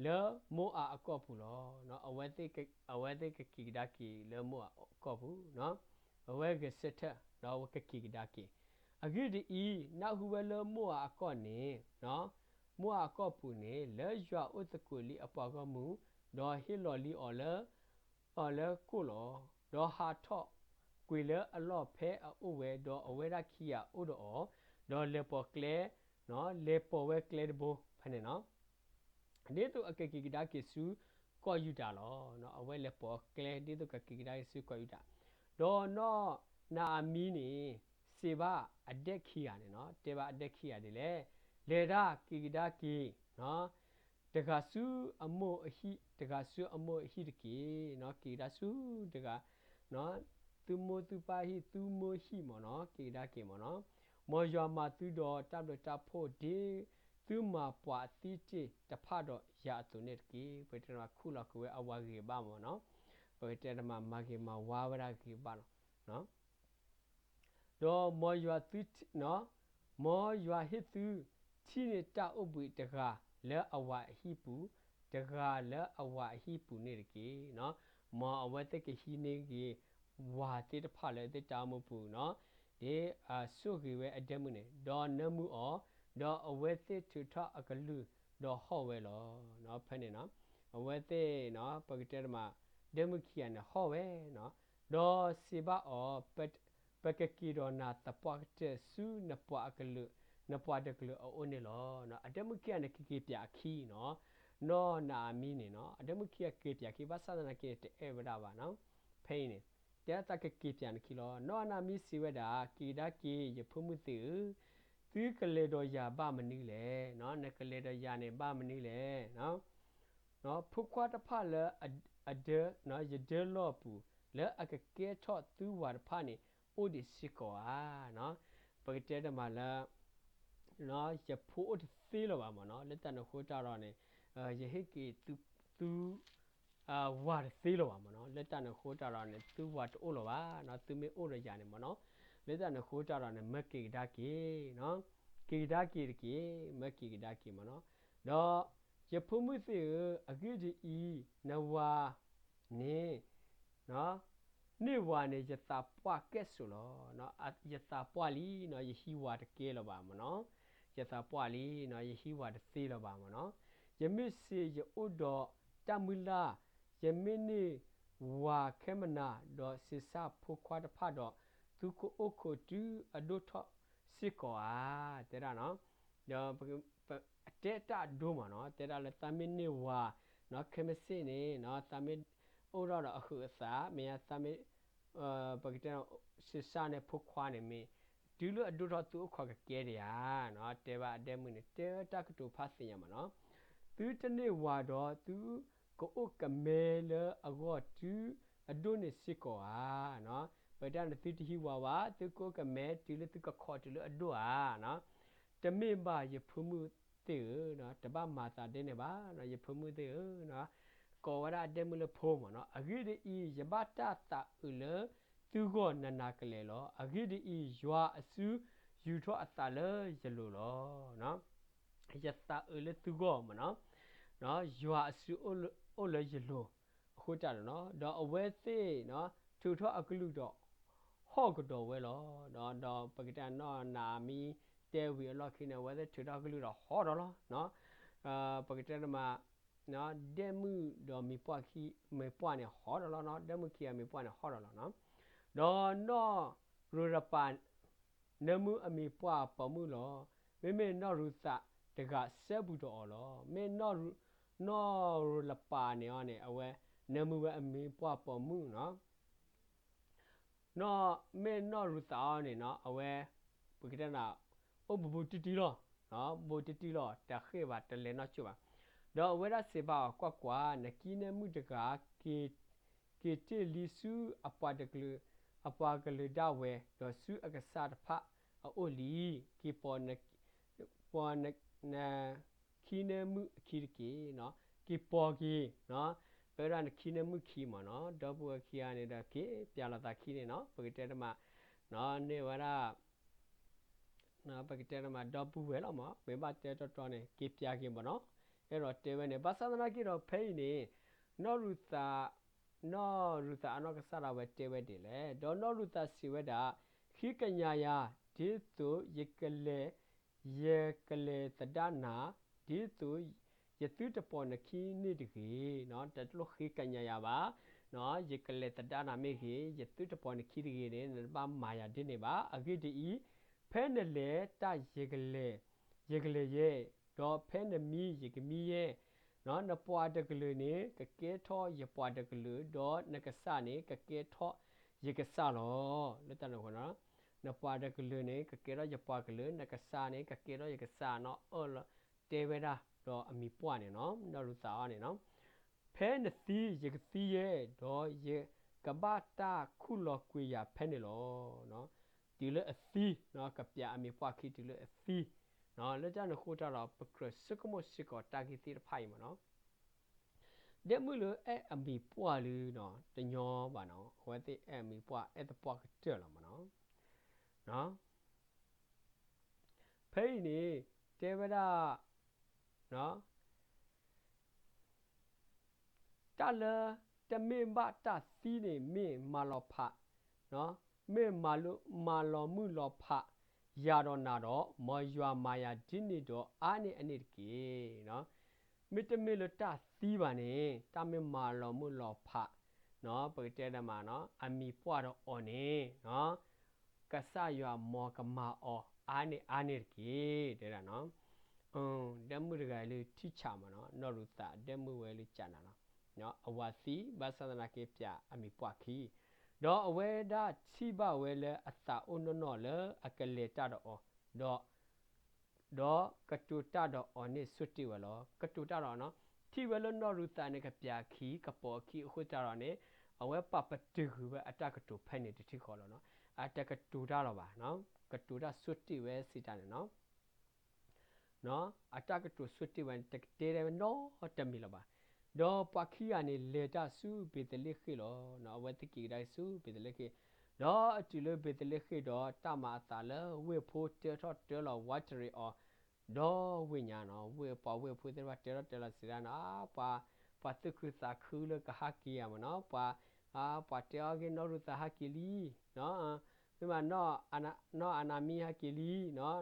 လၢမိၢ်အၤအကီၢ်ပူၤလီၤ. အဝဲသ့ၣ်ကက့ၤကဒါက့ၤလၢမိၢ်အၤအကီၢ်ပူၤ, အဝဲဂဲၤဆၢထၢၣ် ဒီးအဝဲကက့ၤကဒါက့ၤ. အဂ့ၢ်ဒ်အံၤ, နၢ်ဟူဝဲလၢမိၢ်အၤအကီၢ်န့ၣ်, မိၢ်အၤအကီၢ်ပူၤန့ၣ် လၢယွၤအိၣ်သကိးလံအပှၤဂီၢ်မုၢ်, ဒီးဟ့ၣ်လီၤလံအီၤလၢ အီၤလၢကိၣ်လီၤ. ဒီးဟးထီၣ်ကွံာ်လၢအလီၢ်ဖဲအအိၣ်ဝဲ, ဒီးအဝဲဒၣ်ခံဂၤအိၣ်ဒီးအီၤ, ဒီးလဲၤပိာ်ကျဲ, လဲၤပိာ်ဝဲကျဲတဘိဖဲန့ၣ်နီၤ, ဒ်သိးအကက့ၤကဒါက့ၤဆူကီၢ်ယူဒၤလီၤ. အဝဲလဲၤပိာ်ကျဲဒ်သိးကက့ၤကဒါက့ၤဆူကီၢ်ယူဒၤ, ဒီးနီၢ်နၤအၤမံန့ၣ် စံးဘၣ်အဒဲခံဂၤန့ၣ်နီၤ, တဲဘၣ်အဒဲခံဂၤဒ်လဲၣ်, လဲၤဒၣ်က့ၤကဒါက့ၤ တဂၤဆူအမိၢ်အဟံၣ်, တဂၤဆူအမိၢ်အဟံၣ်တက့ၢ်. က့ၤကဒါဆူတဂၤ, သုမိၢ်သုပၢ်ဟံၣ်, သုမိၢ်ဟံၣ်မ့ၢ်နီၤ, က့ၤကဒါက့ၤမ့ၢ်နီၤ. မ်ယွၤမၤသုဒီးတၢ်ဘျုးတၢ်ဖှိၣ် ဒ်သုမၤပှၤအသံတ့ၢ်တဖၣ်ဒီးယၤအသိးန့ၣ်တက့ၢ်. ပကတဲတမးခူၣ်လီၤက့ၤဝဲအဝၤဂ့ၤဘၣ်မ့ၢ်နီၤ, ပကတဲတမးမၤဂ့ၤမၤဝါဝဲဒၣ်ဂ့ၤဘၣ်လီၤ. ဒီးမ်ယွၤသု, မ်ယွၤဟ့ၣ်သုထံၣ်န့ၢ်တၢ်အိၣ်ဘှံးတဂၤလၢအဝၤအဟံၣ်ပူၤ, တဂၤလၢအဝၤအဟံၣ်ပူၤန့ၣ်တက့ၢ်. မ်အဝဲသ့ၣ်ကဟံးန့ၢ်ဂ့ၤ ဝၤသ့ၣ်တဖၣ်လၢသ့ၣ်တၢ်အိၣ်မူပူၤနီၤ, ဒ်အဆိၣ်ဂ့ၤဝဲအဒဲမုၣ်န့ၣ်, ဒီးနၢမူအီၤ, ဒီးအဝဲသ့ၣ်ထုးထီၣ်အကလုၢ်ဒီးဟီၣ်ဝဲလီၤ. ဖဲန့ၣ်နီၤ, အဝဲသ့ၣ်နီၤ, ပကတဲတမး ဒဲမုၣ်ခံဂၤန့ၣ်ဟီၣ်ဝဲနီၤ, ဒီးစံးဘၣ်အီၤ, ပကက့ၤဒီးနၤသပှၢ်ကတၢၢ်ဆူနပှၤအကလုာ်, နပှၤတကလုာ်အအိၣ်န့ၣ်လီၤ. အဒဲမုၣ်ခံဂၤန့ၣ်ကက့ၤပၠးအခံနီၤ, နီၢ်နၤအၤမံန့ၣ်နီၤ, အဒဲမုၣ်ခံဂၤက့ၤပၠးခံ ဘၣ်ဆၣ်သနာ်က့န့ၣ် တအဲၣ်ဝဲဒၣ်ဘၣ်နီၤ. ဖဲအံၤန့ၣ် တဲအသးကက့ၤပၠးနခံလီၤ. နီၢ်နၤအၤမံစံးဝဲဒၣ်, က့ၤကဒါက့ၤ ယဖိမုၣ်သ့ၣ်ဧၢ, သုကလဲၤဒီးယၤဘၣ်မနုၤလဲၣ်. နကလဲၤဒီးယၤန့ၣ်ဘၣ်မနုၤလဲၣ်. ဖိခွါတဖၣ်လၢအဒၢ, ယဒၢလီၢ်အပူၤ လၢအကကဲထီၣ်သုဝၤတဖၣ်န့ၣ် အိၣ်ဒံးစ့ၢ်ကီးဧါ. ပကတဲတမးလၢ ယဖိအိၣ်တသ့လၢၤဘၣ်မ့ၢ်နီၤ, လၢတၢ်န့ၣ်အဃိတၢ်ဒီးန့ၣ် ယဟ့ၣ်က့ၤသု ဝၤတသ့လၢၤဘၣ်မ့ၢ်နီၤ, လၢတၢ်န့ၣ်အဃိတၢ်ဒီးန့ၣ် သုဝၤတအိၣ်လၢၤဘၣ်နီၤ, သုမ့ၢ်အိၣ်ဒီးယၤန့ၣ်မ့ၢ်နီၤ, လၢတၢ်န့ၣ်အဃိတၢ်ဒီးန့ၣ် မၢက့ၤကဒါက့ၤ, က့ၤကဒါက့ၤတက့ၢ်, မၢက့ၤကဒါက့ၤမ့ၢ်နီၤ, ဒီးယဖိမုၣ်သ့ၣ်ဧၢ, အဂ့ၢ်ဒ်အံၤ, နဝၤန့ၣ် န့ၢ်ဝၤန့ၣ် ယသးပှၢ်ကဲၣ်ဆိးလီၤ. ယသးပှၢ်လံနီၤ, ယဟံးဝၤတကဲလၢၤဘၣ်မ့ၢ်နီၤ, ယသးပှၢ်လံနီၤ, ယဟံးဝၤတသ့လၢၤဘၣ်မ့ၢ်နီၤ, ယမ့ၢ်စံးယအိၣ်ဒီးတၢ်မုၢ်လၢ်, ယမ့ၢ်န့ၢ်ဝၤခဲမနၤ, ဒီးဆံးစၢ်ဖိခွါတဖၣ်ဒီး, သုကအိၣ်ခိးတုၤအဒိၣ်ထီၣ်စ့ၢ်ကီးဧါ, တဲဒၣ်နီၤ, ဒီး အတဲတၢ်အဒိမ့ၢ်နီၤ, တဲဒၣ်လၢသးမ့ၢ်န့ၢ်ဝၤ, ခဲမုၢ်ဆ့ၣ်န့ၣ် သးမ့ၢ်အိၣ်ထီၣ်ဒီးအဟုးအသး, မ့ၢ်သးမ့ၢ် ပကတဲ ဆံးစၢ်န့ၣ်ဖိခွါန့ၣ်မ့ၢ် တုၤလၢအဒိၣ်ထီၣ်သုအိၣ်ခိးကကဲဒံးဧါ, တဲဘၣ်အဒဲမုၣ်န့ၣ် တဲတၢ်ကတိၤဖးသ့ၣ်ညါမ့ၢ်နီၤ, သုတန့ၢ်ဝၤဒီး သုကအိၣ်ကမဲလၢအဂီၢ်တုၤ အဒိၣ်န့ၣ်စ့ၢ်ကီးဧါ. ပကတဲန့ၣ် သုတဟံးဝၤဘၣ်, သုကအိၣ်ကမဲတုၤလၢသုကခိးတုၤလၢအဒိၣ်ဧါ. တမ့ၢ်ဘၣ်ယဖိမုၣ်သ့ၣ်ဧၢ, တဘၣ်မၤသးဒ်န့ၣ်ဘၣ်, ယဖိမုၣ်သ့ၣ်ဧၢ, ကိးဝဲဒၣ်အဒဲမုၣ်လၢဖိမ့ၢ်နီၤ. အဂ့ၢ်ဒ်အံၤ, ယဘၣ်တၢ်သးအုးလၢသုဂီၢ်နးနးကလဲာ်လီၤ. အဂ့ၢ်ဒ်အံၤ, ယွၤအစုယူာ်ထီၣ်အသးလၢယလိၤလီၤ. ယသးအုးလၢသုဂီၢ်မ့ၢ်နီၤ, ယွၤအစုအိၣ်လၢယလိၤအဃိတၢ်ဒီးနီၤ, ဒီးအဝဲသ့ၣ်နီၤ ထုးထီၣ်အကလုၢ်ဒီးဟီၣ်ကဒီးဝဲလီၤ. ဒီးပကတဲနီၢ်နၤအမံၤတဲဝံၤအလီၢ်ခံန့ၣ် အဝဲသ့ၣ်ထုးထီၣ်ကလုၢ်ဒီးဟီၣ်ဒီးလီၤ. ပကတဲတမး ဒဲမုၣ်ဒီးမံၤပှၢ်ခံ မံၤပှၢ်န့ၣ်ဟီၣ်ဒီးလီၤနီၤ, ဒဲမုၣ်ခံဂၤမံၤပှၢ်န့ၣ်ဟီၣ်ဒီးလီၤနီၤ. ဒီးနီၢ်ရူၤရပၤ နၢမူအမံၤပှၢ်ပိာ်မုၣ်လီၤ. မ့မ့ၢ်နီၢ်ရူၤသးတဂၤစဲဘူးဒီးအီၤလီၤ. မ့ၢ်နီၢ်ရူၤ နီၢ်ရူၤလပၤန့ၣ်အီၤန့ၣ် အဝဲနၢမူဝဲအမံၤပှၢ်ပိာ်မုၣ်နီၤ. နီၢ် မ့ၢ်နီၢ်ရူၤသးအီၤန့ၣ်နီၤ အဝဲ ပကတဲနၤ အိၣ်ဘူးဘူးတံၢ်တံၢ်လီၤ, ဘူးတံၢ်တံၢ်လီၤ တဃ့ၢ်ဘၣ် တလဲၤနီၢ်ကၠိဘၣ်. ဒီးအဝဲဒၣ်စံးဘၣ်အီၤ, ကွၢ်ကွၢ်, နခံနၢမုၣ်တဂၤ က့ၤတ့ၢ်လံဆူအပှၤတကလုာ်, အပှၤကလုာ်ဒၣ်ဝဲ, ဒီးဆူအကစၢ်တဖၣ်အအိၣ်လံ, က့ၤပိာ် ပိာ်န ခံနၢမုၣ်အခံတက့ၢ်. က့ၤပိာ်က့ၤ, ပဝဲဒၣ်နခံနၢမုၣ်ခံမ့ၢ်နီၤ, ဒီပုၢ်ဝဲၢ်ခံဂၤန့ၣ်ဒီး က့ၤပျးလိာ်သးခံန့ၣ်နီၤ, ပကတဲတမး န့ၢ်ဝဲဒၣ် ပကတဲတမး ဒီပုၢ်ဝဲၢ်လီၤမး, မ့ၢ်ဘၣ်တဲတီတီန့ၣ် က့ၤပျးက့ၤမ့ၢ်နီၤ. အဲၣ်ဒိးတဲဝဲန့ၣ် ဘၣ်ဆၣ်သနာ်က့ဒီး ဖဲအံၤန့ၣ် နီၢ်ရူၤသး နီၢ်ရူၤသးအနီၢ်ကစၢ်ဒၣ်ဝဲတဲဝဲဒ်လဲၣ်. ဒီးနီၢ်ရူၤသးစံးဝဲဒၣ်, ဃ့ကညးယၤ, ဒ်သိးယကလဲၤ ယကလဲၤသဒၣ်နၤ, ဒ်သိးယသုတပိာ်နခံန့ၣ်တဂ့ၤ. တလိၣ်ဃ့ကညးယၤဘၣ်, ယကလဲၤသဒၣ်နၤမ့ၢ်ဂ့ၤ, ယသုတပိာ်နခံတဂ့ၤန့ၣ် နတဘၣ်မၤယၤဒ်န့ၣ်ဘၣ်. အဂ့ၢ်ဒ်အံၤ, ဖဲနလဲၤတၢ်ယကလဲၤ, ယကလဲၤယဲ, ဒီးဖဲနမံယကမံယဲ, နပှၤတကလုာ်န့ၣ် ကကဲထီၣ်ယပှၤတကလုာ်, ဒီးနကစၢ်န့ၣ် ကကဲထီၣ်ယကစၢ်လီၤ. လၢတၢ်န့ၣ်အဃိ နပှၤတကလုာ်န့ၣ် ကကဲထီၣ်ယပှၤကလုာ်, နကစၢ်န့ၣ် ကကဲထီၣ်ယကစၢ်နီၤ. အၢၣ်လီၤတဲဝဲဒၣ်ဒီးအမံၤပှၢ်န့ၣ်နီၤ, နီၢ်ရူၤသးအီၤန့ၣ်နီၤ, ဖဲနသံယကသံယဲ, ဒီးယကဘၣ်တၢ်ခူၣ်လီၤကွံာ်ယၤဖဲန့ၣ်လီၤ. တုၤလၢအသံ, ကပျးအမံၤပှၢ်ခံတုၤလၢအသံ, လၢတၢ်န့ၣ်အဃိတၢ်ဒီး ပကြၢးဆိကမိၣ်စ့ၢ်ကီးတၢ်ဂ့ၢ်သ့ၣ်တဖၣ်အံၤမ့ၢ်နီၤ, ဒဲမုၣ်လၢအဲၣ်အမံၤပှၢ်လံနီၤ, တညီဘၣ်နီၤ, အဝဲသ့ၣ်အဲၣ်အမံၤပှၢ်အဲၣ်သပှၢ်ကတၢၢ်လီၤမ့ၢ်နီၤ. ဖဲအံၤန့ၣ် တဲဝဲဒၣ် တၢ်လၢတမ့ၢ်ဘၣ်တၢ်သံန့ၣ် မ့ၢ်မၤလီၤဖး, မ့ၢ်မၤလီၤမုၢ်လီၤဖး ယၤဒီးနၤဒီး မ်ယွၤမၤယၤဒ်န့ၣ်ဒီးအါန့ၢ်အန့ၣ်တက့ၢ်. မ့တမ့ၢ်လၢတၢ်သံဘၣ်န့ၣ် တၢ်မ့ၢ်မၤလီၤမုၢ်လီၤဖး ပကတဲတမး အမံၤပှၢ်ဒီးအီၤန့ၣ် ကစၢ်ယွၤမ်ကမၤအီၤအါန့ၢ်အါန့ၣ်တက့ၢ် တဲဒၣ်နီၤ. ဒဲမုၣ်တဂၤလၢထံၣ်ဆးမ့ၢ်နီၤ, နီၢ်ရူၤသးဒဲမုၣ်ဝဲလၢကနၤလီၤ. အဝၤသံ ဘၣ်ဆၣ်သနာ်က့ပျးအမံၤပှၢ်ခံ, ဒီးအဝဲဒၣ်ထံၣ်ဘၣ်ဝဲလၢအသးအိၣ်နီၢ်နီၢ်လၢအကလဲၤတၢ်ဒီးအီၤ, ဒီး ဒီးကတိၤတၢ်ဒီးအီၤန့ၣ်ဆိတ့ၢ်ဝဲလီၤ. ကတိၤတၢ်ဒီးနီၤ, ထံၣ်ဝဲလၢနီၢ်ရူၤသးန့ၣ် ကပျးခံ ကပိာ်အခံအဃိသတးဒီးန့ၣ် အဝဲပာ်ပတုာ်ကွံာ်ဝဲအတၢ်ကတိၤဖဲန့ၣ်တထံၣ်ဃီလီၤနီၤ. အတကတိၤတၢ်လီၤဘၣ်, ကတိၤတၢ်ဆိတ့ၢ်ဝဲစံးတၢ်န့ၣ်နီၤ. အတၢ်ကတိၤဆိတ့ၢ်ဝဲန့ၣ် တကတဲဝဲနီတမံၤလၢၤဘၣ်. ဒီးပှၤခံဂၤန့ၣ် လဲၤတၢ်ဆူဘ့းသလ့ဃ့ၣ်လီၤ. အဝဲသ့ၣ်က့ၤကဒါက့ၤဆူဘ့းသလ့ဃ့ၣ်, ဒီးအတုၤလၢဘ့းသလ့ဃ့ၣ်ဒီး တၢ်မၤအသးလၢဝ့ၢ်ဖိတၢထီၣ်တၢလီၤဝးတရံးအီၤ, ဒီးဝ့ၢ်ညါနီၤ, ဝ့ၢ်ပှၤဝ့ၢ်ဖိသ့ၣ်တဖၣ်တၢထီၣ်တၢလီၤစံးဒၣ်နီၤ, ပှၤ ပှၤသူၣ်ခုသးခုလၢကဟးက့ၤဧါမ့ၢ်နီၤ, ပှၤ ပှၤတဲအီၤက့ၤနီၢ်ရူၤသးဟးက့ၤလံ, မ့ၢ်မး နီၢ်အနၤမံၤဟဲက့ၤလံ, နီၢ် နီၢ်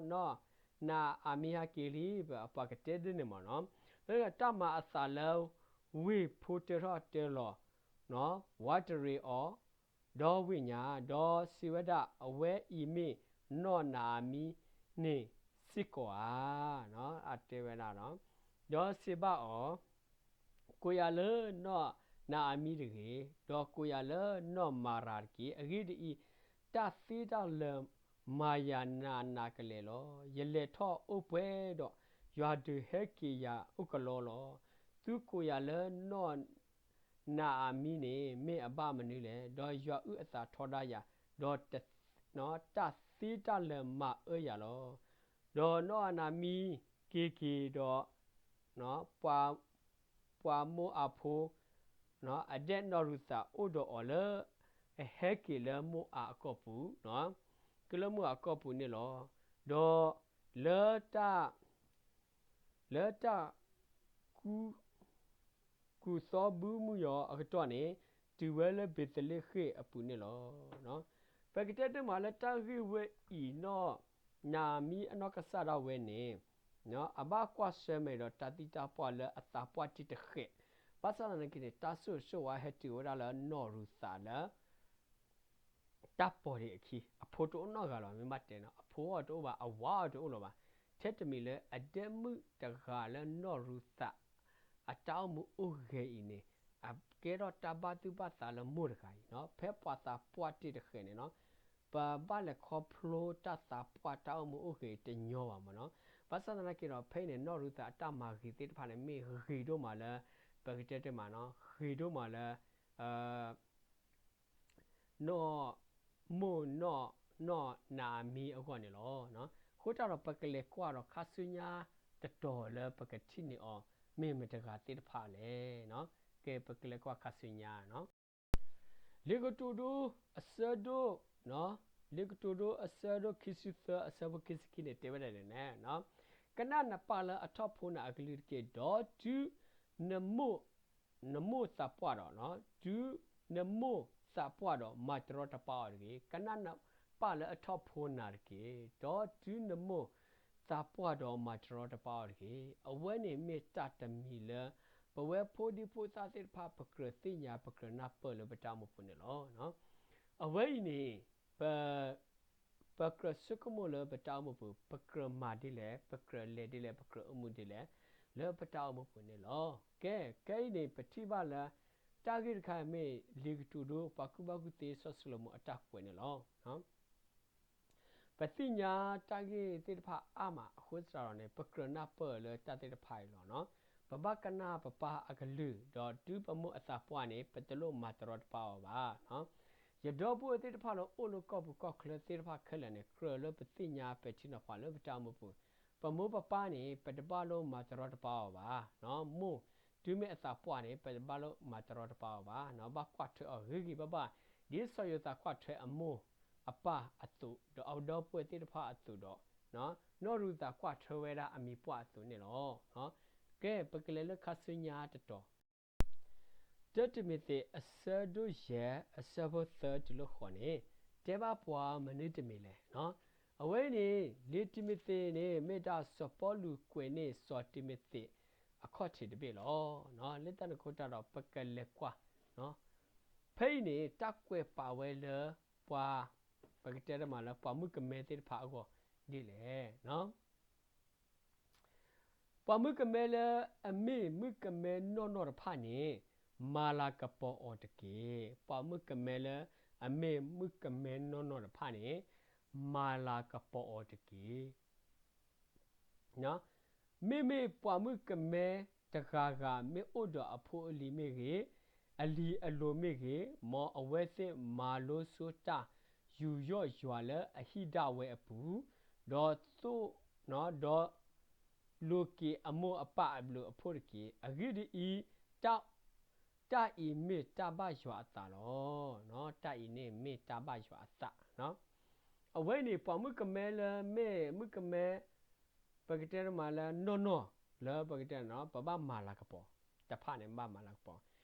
နၤအမံၤဟဲက့ၤလံ, ပှၤကတဲဒ်န့ၣ်မ့ၢ်နီၤ. လၢတၢ်မၤအသးလၢ ဝ့ၢ်ဖိတၢထီၣ်တၢလီၤ ဝးတရံးအီၤ, ဒီးဝ့ၢ်ညါ, ဒီးစံးဝဲဒၣ် အဝဲအံၤမ့ၢ်နီၢ်နၤအမံၤန့ၣ်စ့ၢ်ကီးဧါ. အတဲဝဲဒၣ်, ဒီးစံးဘၣ်အီၤ ကိးယၤလၢနီၢ်နၤအမံၤတဂ့ၤ, ဒီးကိးယၤလၢနီၢ်မၤရၤတက့ၢ်. အဂ့ၢ်ဒ်အံၤ, တၢ်သ့တၢ်လၢာ်မၤယၤနးနးကလဲာ်လီၤ. ယလဲၤထီၣ်အိၣ်ပှဲၤဒီး ယွၤဒုးဟဲက့ၤယၤအိၣ်ကလီလီၤ. သုကိးယၤလၢနီၢ် နၤအၤမံန့ၣ် မ့ၢ်အဘၣ်မနုၤလဲၣ်. ဒီးယွၤအုၣ်အသးထီဒါယၤ, ဒီးတၢ်သ့တၢ်လၢာ်မၤအၢယၤလီၤ. ဒီးနီၢ်အၤမံက့ၤက့ၤဒီး ပှၤမိၢ်အၤဖိ အဒဲၣ်နီၢ်ရူၤသးအိၣ်ဒီးအီၤလၢ အဟဲက့ၤလၢမိၢ်အၤအကီၢ်ပူၤ, က့ၤလၢမိၢ်အၤအကီၢ်ပူၤန့ၣ်လီၤ. ဒီးလၢတၢ် လၢတၢ် ကူၣ်သီဘုမုၢ်ယီၤအကတီၢ်န့ၣ် တုၤဝဲလၢဘ့းသလ့ဃ့ၣ်အပူၤန့ၣ်လီၤ. ပကတဲတမးလၢတၢ်ဂ့ၢ်ဝဲအံၤနီၢ် နၤအၤမံအနီၢ်ကစၢ်ဒၣ်ဝဲန့ၣ် အဘၣ်ကွၢ်ဆၢၣ်မဲာ်ဒီးတၢ်သံတၢ်ပှၢ်လၢအသးပှၢ်တ့ၢ်တဃဲး, ဘၣ်ဆၣ်သနာ်က့န့ၣ် တၢ်ဆိၣ်ဂ့ၤဆိၣ်ဝါဟဲတုၤဝဲဒၣ်လၢနီၢ်ရူၤသးလၢ တၢ်ပိာ်ဒ့ၣ်အခံ, အဖိတအိၣ်နီတဂၤလီၤ. မ့ၢ်ဘၣ်တဲနီၤ အဖိအီၤတအိၣ်ဘၣ်, အဝၤအီၤတအိၣ်လီၤဘၣ်. ထဲတမံၤလၢအဒဲၣ်မုၣ်တဂၤလၢနီၢ်ရူၤသး အတၢ်အိၣ်မူအိၣ်ဂဲၤအံၤန့ၣ် အကဲထီၣ်တၢ်ဘၣ်သူၣ်ဘၣ်သးလၢမိၢ်တဂၤအံၤနီၤ. ဖဲပှၤသးပှၢ်တ့ၢ်တဃဲးန့ၣ်နီၤ ပဘၣ်လဲၤခီဖျိတၢ်သးပှၢ်တၢ်အိၣ်မူအိၣ်ဂဲၤတညီဘၣ်မးနီၤ. ဘၣ်ဆၣ်သနာ်က့ဒီး ဖဲအံၤန့ၣ် နီၢ်ရူၤသးအတၢ်မၤဂ့ၤသ့ၣ်တဖၣ်န့ၣ် မ့ၢ်ဂ့ၤဒိၣ်မးလၢ ပကတဲတမးနီၤ ဂ့ၤဒိၣ်မးလၢ နီၢ်မိၢ်နီၢ်နီၢ်နၤအၤမံအဂီၢ်န့ၣ်လီၤ. အဃိတၢ်ဒီးပကလဲၤကွၢ်ဒီးခါဆူညါတတီၤလၢပကထံၣ်န့ၢ်အီၤ မ့ၢ်မတဂၤသ့ၣ်တဖၣ်လဲၣ်. ကဲ ပကလဲၤကွၢ်ခါဆူညါနီၤ. လံာ်ကတိၤဒိအဆၢဒိၣ် လံာ်ကတိၤဒိအဆၢဒိၣ်ခံဆံသၢအဆၢဖိခံဆံခံန့ၣ် တဲဝဲဒၣ်န့ၣ် ကနၣ်နပၢ်လၢအထီၣ်ဖိနၤအကလုၢ်တက့ၢ်. ဒီးတုၤနမိၢ် နမိၢ်သးပှၢ်ဒီး, တုၤနမိၢ်သးပှၢ်ဒီး မၤတရီတပါအီၤတဂ့ၤ. ကနၣ်နပၢ်လၢအထီၣ်ဖိနၤတက့ၢ်. ဒီးတုၤနမိၢ်သးပှၢ်ဒီး မၤတရီတပါအီၤတဂ့ၤ. အဝဲန့ၣ်မ့ၢ်တၢ်တမံၤလၢ ပဝဲဖိဒံဖိသၣ်သ့ၣ်တဖၣ် ပကြၢးသ့ၣ်ညါ ပကြၢးနၢ်ပၢၢ်လၢပတၢ်အိၣ်မူပူၤန့ၣ်လီၤ. အဝဲအံၤန့ၣ် ပ ပကြၢးဆိကမိၣ်လၢပတၢ်အိၣ်မူပူၤ ပကြၢးမၤဒ်လဲၣ်, ပကြၢးလဲၤဒ်လဲၣ်, ပကြၢးအိၣ်မူဒ်လဲၣ် လၢပတၢ်အိၣ်မူပူၤန့ၣ်လီၤ. ကဲ ခဲအံၤန့ၣ် ပထံၣ်ဘၣ်လၢ တၢ်ဂ့ၢ်တခါအံၤမ့ၢ်လံာ်ကတိၤဒိ ပှၤကူၣ်ဘၣ်ကူၣ်သ့စီၤၡလိၤမိၤအတၢ်ကွဲးန့ၣ်လီၤ. ပသ့ၣ်ညါတၢ်ဂ့ၢ်သ့ၣ်တဖၣ်အါမးအဃိသတးဒီးန့ၣ် ပကြၢးနၢ်ပၢၢ်လၢတၢ်သ့ၣ်တဖၣ်အံၤလီၤ. ပဘၣ်ကနၣ်ပပၢ်အကလုၢ် ဒီးတုၤပမိၢ်အသးပှၢ်န့ၣ် ပတလိၣ်မၤတရီတပါအီၤဘၣ်. ယဒီပုၢ်ဝဲၢ်သ့ၣ်တဖၣ်လၢအိၣ်လၢကီၢ်ပူၤကီၢ်ချၢသ့ၣ်တဖၣ်ခဲလၢာ်န့ၣ် ကြၢးလၢပသ့ၣ်ညါပဲာ်ထံနီၤဖးလၢပတၢ်အိၣ်မူပူၤ, ပမိၢ်ပပၢ်န့ၣ် ပတဘၣ်လိၣ်မၤတရီတပါအီၤဘၣ်. မိၢ်တုၤမ့ၢ်အသးပှၢ်န့ၣ် ပတဘၣ်လိၣ်မၤတရီတပါအီၤဘၣ်. ဘၣ်ကွၢ်ထွဲအီၤဂ့ၤဂ့ၤဘၣ်ဘၣ် ဒ်စီၤယိၤသးကွၢ်ထွဲအမိၢ်အပၢ်အသိး ဒီးအဒီပုၢ်ဝဲၢ်သ့ၣ်တဖၣ်အသိးဒီး နီၢ်ရူၤသးကွၢ်ထွဲဝဲဒၣ်အမံၤပှၢ်အသိးန့ၣ်လီၤ. ကဲ ပကလဲၤလၢခါဆူညါတတီၤ တၢတံၤမသ့း အဆၢဒိၣ်ယဲၢ် အဆၢဖိသၢတုၤလၢဃိးန့ၣ် တဲဘၣ်ပှၤမနုၤတမံၤလဲၣ်. အဝဲအံၤန့ၣ် လံာ်တံၤမသ့းန့ၣ် မ့ၢ်ဒၣ်စီၤပီလူးကွဲးန့ၢ်စီၤတံၤမသ့းအခီၣ်ထံးတဘ့ၣ်လီၤ. လၢတၢ်န့ၣ်အဃိတၢ်ဒီး ပကလဲၤကွၢ် ဖဲအံၤန့ၣ် တၢ်ကွဲးပာ်ဝဲလၢ ပှၤ ပကတဲတမးလၢ ပှၤမုၣ်ကမဲသ့ၣ်တဖၣ်အဂီၢ်ဒ်လဲၣ်. ပှၤမုၣ်ကမဲလၢအမ့ၢ်မုၣ်ကမဲနီၢ်နီၢ်တဖၣ်န့ၣ် မၤလၤကပီၤအီၤတက့ၢ်. ပှၤမုၣ်ကမဲလၢအမ့ၢ်မုၣ်ကမဲနီၢ်နီၢ်တဖၣ်န့ၣ် မၤလၤကပီၤအီၤတက့ၢ်. မ့မ့ၢ်ပှၤမုၣ်ကမဲတဂၤဂၤ မ့ၢ်အိၣ်ဒီးအဖိအလံၤမ့ၢ်ဂ့ၤ, အလံၤအလိၤမ့ၢ်ဂ့ၤ, မ်အဝဲသ့ၣ်မၤလိဆိတၢ်ယူးယီၣ်ယွၤလၢအဟံၣ်ဒၣ်ဝဲအပူၤ, ဒီးသိၣ်, ဒီးလိးက့ၤအမိၢ်အပၢ်အဘျုးအဖှိၣ်တက့ၢ်. အဂ့ၢ်ဒ်အံၤ, တၢ်အံၤမ့ၢ်တၢ်ဘၣ်ယွၤအသးလီၤ. တၢ်အံၤန့ၣ်မ့ၢ်တၢ်ဘၣ်ယွၤအသး အဝဲအံၤန့ၣ် ပှၤမုၣ်ကမဲလၢမ့ၢ်မုၣ်ကမဲ, ပကတဲတမးလၢနီၢ်နီၢ်လၢပကတဲန့ၣ် ပဘၣ်မၤလၤကပီၤ, တဖၣ်န့ၣ် ဘၣ်မၤလၤကပီ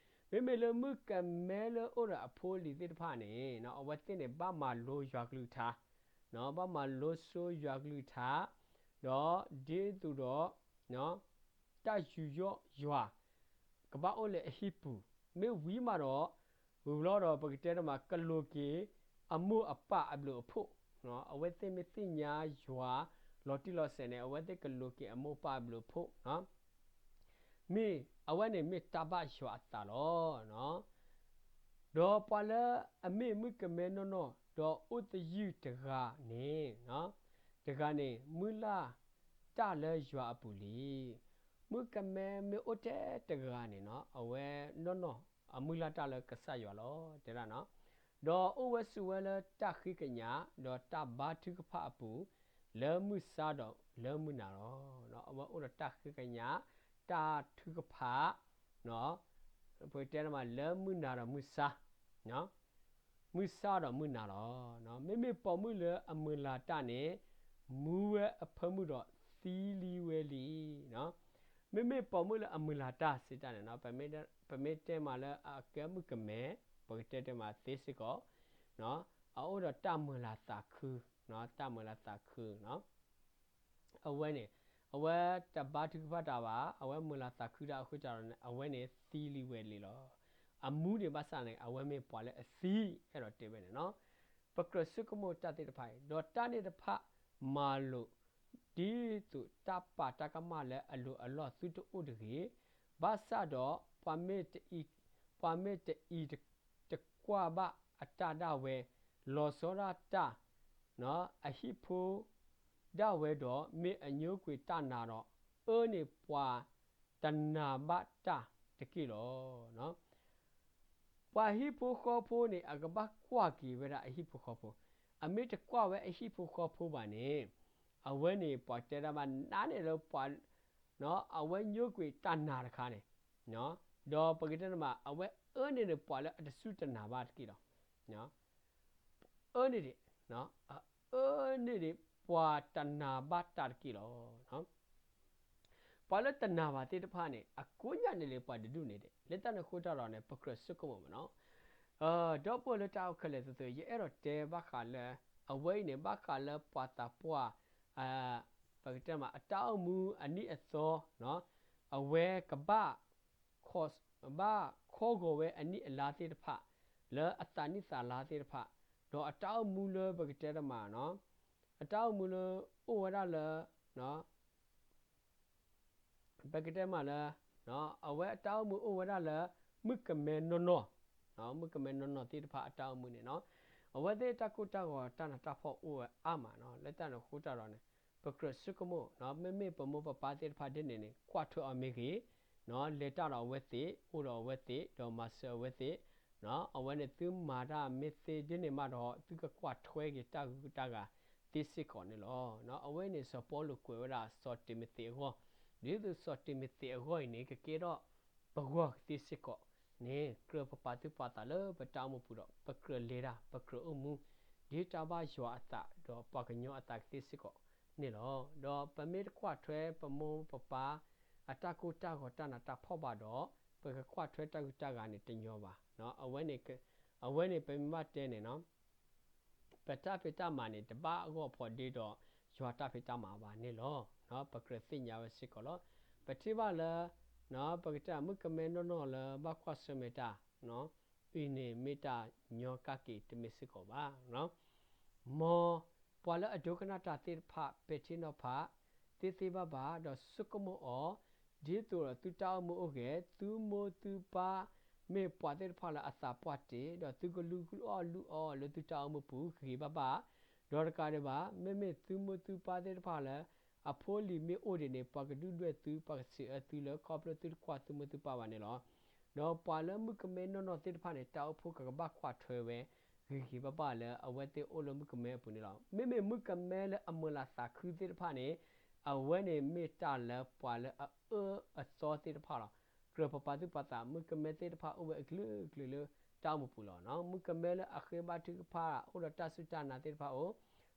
ၤ, မ့မ့ၢ်လၢမုၣ်ကမဲလၢအိၣ်ဒီးအဖိအလံၤသ့ၣ်တဖၣ်န့ၣ် အဝဲသ့ၣ်န့ၣ် ဘၣ်မၤလိယွၤကလုၢ်ကထါ, ဘၣ်မၤလိဆိယွၤကလုၢ်ကထါ, ဒီးဒ်သိးဒီး တၢ်ယူးယီၣ်ယွၤ ကဘၣ်အိၣ်လၢအဟံၣ်ပူၤ, မ့ၢ်ဝံၤမးဒီး ဝံၤလီၤဒီး ပကတဲတမး ကလိးက့ၤအမိၢ်အပၢ်အဘျုးအဖှိၣ်, အဝဲသ့ၣ်မ့ၢ်သ့ၣ်ညါယွၤလီၤတံၢ်လီၤဆဲးန့ၣ် အဝဲသ့ၣ်ကလိးက့ၤအမိၢ်ပၢ်အဘျုးအဖှိၣ်, မ့ၢ်အဝဲန့ၣ်မ့ၢ်တၢ်ဘၣ်ယွၤအသးလီၤ. ဒီးပှၤလၢအမ့ၢ်မုၣ်ကမဲနီၢ်နီၢ် ဒီးအိၣ်သယုၢ်တဂၤန့ၣ်, တဂၤန့ၣ် မုၢ်လၢ်တၢ်လၢယွၤအပူၤလံ. မုၣ်ကမဲမ့ၢ်အိၣ်ထဲတဂၤန့ၣ် အဝဲနီၢ်နီၢ် အမုၢ်လၢ်တၢ်လၢကစၢ်ယွၤလီၤ တဲဒၣ်နီၤ. ဒီးအိၣ်ဝဲဆိးဝဲလၢတၢ်ဃ့ကညး ဒီးတၢ်ဘါထုကဖၣ်အပူၤ လၢမုၢ်ဆါဒီးလၢမုၢ်နၤလီၤ. အဝဲအိၣ်ဒီးတၢ်ဃ့ကညး တၢ်ထုကဖၣ် ပတဲတမးလၢမုၢ်နၤဒီးမုၢ်ဆါ မုၢ်ဆါဒီးမုၢ်နၤလီၤ. မ့မ့ၢ်ပိာ်မုၣ်လၢအမုၢ်လၢ်တၢ်န့ၣ် မူဝဲအဖၢမုၢ်ဒီးသံလံဝဲလံ. မ့မ့ၢ်ပိာ်မုၣ်လၢအမုၢ်လၢ်တၢ်စံးတၢ်န့ၣ်နီၤ ပမ့ၢ်တဲမးလၢအကဲမုၣ်ကမဲ ပကတဲတဲမးသ့စ့ၢ်ကီး အအိၣ်ဒီးတၢ်မုၢ်လၢ်သးခု တၢ်မုၢ်လၢ်သးခု အဝဲန့ၣ် အဝဲတဘါထုကဖၣ်တၢ်ဘၣ် အဝဲမုၢ်လၢ်သးခုတၢ်အဃိတၢ်ဒီးန့ၣ် အဝဲန့ၣ်သံလံဝဲလံလီၤ. အမူန့ၣ်ဘၣ်ဆၣ်န့ၣ် အဝဲမ့ၢ်ပှၤလၢအသံ အဲၣ်ဒိးတဲဝဲန့ၣ်နီၤ. ပကြၢးဆိကမိၣ်တၢ်သ့ၣ်တဖၣ်အံၤ ဒီးတၢ်န့ၣ်တဖၣ်မၤလိာ် ဒ်သိးတၢ်ပာ်တၢ်ကမၣ်လၢအလိၤအလီၢ်သုတအိၣ်တဂ့ၤ. ဘၣ်ဆၣ်ဒီး ပှၤမ့ၢ်တအံၤ ပှၤမ့ၢ်တအံၤတကွၢ်ဘၣ်အတၢ်ဒၣ်ဝဲ လီၤဆီဒၣ်တၢ် အဟံၣ်ဖိဒၣ်ဝဲဒီး မ့ၢ်အညိကွံာ်တၢ်နာ်ဒီး အၢန့ၣ်ပှၤတနာ်ဘၣ်တၢ်တက့ၢ်လီၤ. ပှၤဟံၣ်ဖိဃီဖိန့ၣ် အကဘၣ်ကွၢ်က့ၤဝဲဒၣ်အဟံၣ်ဖိဃီဖိ, အမ့ၢ်တကွၢ်ဝဲအဟံၣ်ဖိဃီဖိဘၣ်န့ၣ် အဝဲန့ၣ်ပှၤတဲဒၣ်ဘၣ်နးန့ၣ်လၢပှၤ အဝဲညိကွံာ်တၢ်နာ်တခါန့ၣ် ဒီးပကတဲတမး အဝဲအၢန့ၣ်န့ၣ် ပှၤလၢအတစူၢ်တနာ်ဘၣ်တက့ၢ်လီၤ. အၢန့ၣ်ဒံး အၢန့ၣ်ဒံး ပှၤတနာ်ဘၣ်တၢ်တက့ၢ်လီၤ. ပှၤလၢတနာ်ဘၣ်သ့ၣ်တဖၣ်န့ၣ် အကိးညၣ်န့ၣ်လၢပှၤတဒူၣ်န့ၣ်ဒံး လၢတၢ်န့ၣ်အဃိတၢ်ဒီးန့ၣ် ပကြၢးဆိကမိၣ်မးနီၤ. ဒီပုၢ်ဝဲၢ်လၢတၢ်အိၣ်ခဲလၢာ်သ့ၣ်ဧၢ ယအဲၣ်ဒိးတဲဘၣ်ဃးလၢ အဝဲအံၤန့ၣ် ဘၣ်ဃးလၢပှၤသးပှၢ် ပကတဲမး အတၢ်အိၣ်မူအနံၣ်အသီ အဝဲကဘၣ် ဘၣ်ခီဂီၤဝဲအနံၣ်အလါသ့ၣ်တဖၣ် လၢအသးနံၣ်သးလါသ့ၣ်တဖၣ် ဒီးအတၢ်အိၣ်မူလၢပကတဲတမး အတၢ်အိၣ်မူလၢအိၣ်ဝဲဒၣ်လၢ ပကတဲမးလၢ အဝဲအတၢ်အိၣ်မူအိၣ်ဝဲဒၣ်လၢ မုၣ်ကမဲနီၢ်နီၢ်, မုၣ်ကမဲနီၢ်နီၢ်သ့ၣ်တဖၣ်အတၢ်အိၣ်မူန့ၣ်နီၤ, အဝဲသ့ၣ်တၢ်ကိၢ်တၢ်ဂီၤတၢ်နးတၢ်ဖှီၣ်အိၣ်ဝဲအါမးနီၤ, လၢတၢ်န့ၣ်အဃိတၢ်ဒီးန့ၣ် ပကြၢးဆိကမိၣ် မ့မ့ၢ်ပမိၢ်ပပၢ်သ့ၣ်တဖၣ်ဒ်န့ၣ်န့ၣ် ကွၢ်ထွဲအီၤမ့ၢ်ဂ့ၤ, လဲၤတၢ်ဒီးအဝဲသ့ၣ် အိၣ်ဒီးအဝဲသ့ၣ် ဒီးမၤစၢၤအဝဲသ့ၣ်, အဝဲန့ၣ်သုမၤတၢ်မ့ၢ်သ့ဒ်န့ၣ်မးဒီး သုကကွၢ်ထွဲက့ၤတၢ်ဂုၤတၢ်ဂၤသ့စ့ၢ်ကီးန့ၣ်လီၤ. အဝဲန့ၣ် စီၤပီလူးကွဲးဝဲဒၣ်စီၤတံၤမသ့းအဂီၢ်, ဒ်သိးစီၤတံၤမသ့းအဂီၢ်အံၤန့ၣ် ကကဲထီၣ်ပဂီၢ်သ့စ့ၢ်ကီးန့ၣ် ကြၢးပပာ်သူၣ်ပာ်သးလၢပတၢ်အိၣ်မူပူၤဒီး ပကြၢးလဲၤတၢ် ပကြၢးအိၣ်မူ ဒ်တၢ်ဘၣ်ယွၤအသး ဒီးပှၤကညီအသးကသ့စ့ၢ်ကီးန့ၣ်လီၤ. ဒီးပမ့ၢ်တကွၢ်ထွဲပမိၢ်ပပၢ် အတၢ်ကိၢ်တၢ်ဂီၤတၢ်နးတၢ်ဖှီၣ်ဘၣ်ဒီး ပကကွၢ်ထွဲတၢ်ဂုၤတၢ်ဂၤန့ၣ်တညီဘၣ်. အဝဲန့ၣ် အဝဲန့ၣ်ပမ့ၢ်ဘၣ်တဲန့ၣ် ပတၢ်ဖံးတၢ်မၤန့ၣ် တဘၣ်အဂီၢ်ဖီဒ့ဒီးယွၤတၢ်ဖံးတၢ်မၤဘၣ်န့ၣ်လီၤ. ပကြၢးသ့ၣ်ညါဝဲစ့ၢ်ကီးလီၤ. ပထံၣ်ဘၣ်လၢ ပကတဲမုၣ်ကမဲနီၢ်နီၢ်လၢဘၣ်ကွၢ်ဆၢၣ်မဲာ်တၢ် အံၤန့ၣ်မ့ၢ်တၢ်ညီကၣ်က့ၤတမ့ၢ်စ့ၢ်ကီးဘၣ်. မ်ပှၤလၢအဒိကနၣ်တၢ်သ့ၣ်တဖၣ် ပဲာ်ထံနီၤဖး သ့သ့ဘၣ်ဘၣ် ဒီးဆိကမိၣ်အီၤ ဒ်သိးဒီးသုတၢ်အိၣ်မူအိၣ်ဂဲၤ သုမိၢ်သုပၢ် မ့ၢ်ပှၤသ့ၣ်တဖၣ်လၢအသးပှၢ်တ့ၢ် ဒီးသုကလူအီၣ်လူအီလၢသုတၢ်အိၣ်မူပူၤဂ့ၤဂ့ၤဘၣ်ဘၣ်, ဒီးတကးဒံးဘၣ် မ့မ့ၢ်သုမိၢ်သုပၢ်သ့ၣ်တဖၣ်လၢ အဖိအလံၤမ့ၢ်အိၣ်ဒံးန့ၣ် ပှၤကဒုၣ်ဒွဲၣ်သု ပှၤကစံးအၢသုလၢခီဖျိသုတကွၢ်သုမိၢ်သုပၢ်ဘၣ်န့ၣ်လီၤ. ဒီးပှၤလၢမုၣ်ကမဲနီၢ်နီၢ်သ့ၣ်တဖၣ်န့ၣ် တၢ်အိၣ်ဖှိၣ်ကကဘၣ်ကွၢ်ထွဲဝဲ ဂ့ၤဂ့ၤဘၣ်ဘၣ်လၢအဝဲသ့ၣ်အိၣ်လၢမုၣ်ကမဲအပူၤန့ၣ်လီၤ. မ့မ့ၢ်မုၣ်ကမဲလၢအမုၢ်လၢ်သးခုသ့ၣ်တဖၣ်န့ၣ် အဝဲန့ၣ်မ့ၢ်တၢ်လၢပှၤလၢအအၢအသီသ့ၣ်တဖၣ်လီၤ. ကြၢးပပာ်သူၣ်ပာ်သး မုၣ်ကမဲသ့ၣ်တဖၣ်အိၣ်ဝဲအကလုာ်ကလုာ်လၢတၢ်အိၣ်မူပူၤလီၤ. မုၣ်ကမဲလၢအဃ့ဘါထုကဖၣ် အိၣ်ဒီးတၢ်စူၢ်တၢ်နာ်သ့ၣ်တဖၣ်အိၣ်,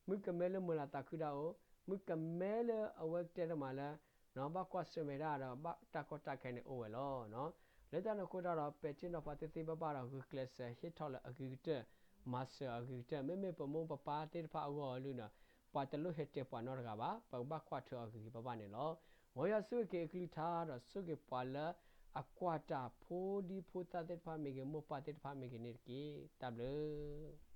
မုၣ်ကမဲလၢမုၢ်လၢ်သးခုတၢ်အိၣ်, မုၣ်ကမဲလၢအဝဲကတဲတမးလၢ ဘၣ်ကွၢ်ဆၢၣ်မဲာ်တၢ်ဒီးဘၣ်တၢ်ကီတၢ်ခဲန့ၣ်အိၣ်ဝဲလီၤ. လၢတၢ်န့ၣ်အဃိတၢ်ဒီး ပဲာ်ထံနီၤဖးသ့သ့ဘၣ်ဘၣ်ဒီး ဂုာ်ကျဲးစၢးဟ့ၣ်ထီၣ်လၢအဂ့ၤကတၢၢ်, မၤစၢၤအဂ့ၤကတၢၢ်, မ့မ့ၢ်ပမိၢ်ပပၢ်သ့ၣ်တဖၣ်အဂီၢ်အံၤလၢ ပှၤတလိၣ်ဟဲတဲပှၤနီတဂၤဘၣ်, ပကဘၣ်ကွၢ်ထွဲအီၤဂ့ၤဂ့ၤဘၣ်ဘၣ်န့ၣ်လီၤ. မ်ယွၤဆိၣ်ဂ့ၤက့ၤအကလုၢ်ကထါဒီး ဆိၣ်ဂ့ၤပှၤလၢအကွၢ်တၢ်ဖိဒံဖိသၣ်သ့ၣ်တဖၣ်မ့ၢ်ဂ့ၤ မိၢ်ပၢ်သ့ၣ်တဖၣ်မ့ၢ်ဂ့ၤန့ၣ်တက့ၢ်. တၢ်ဘျုး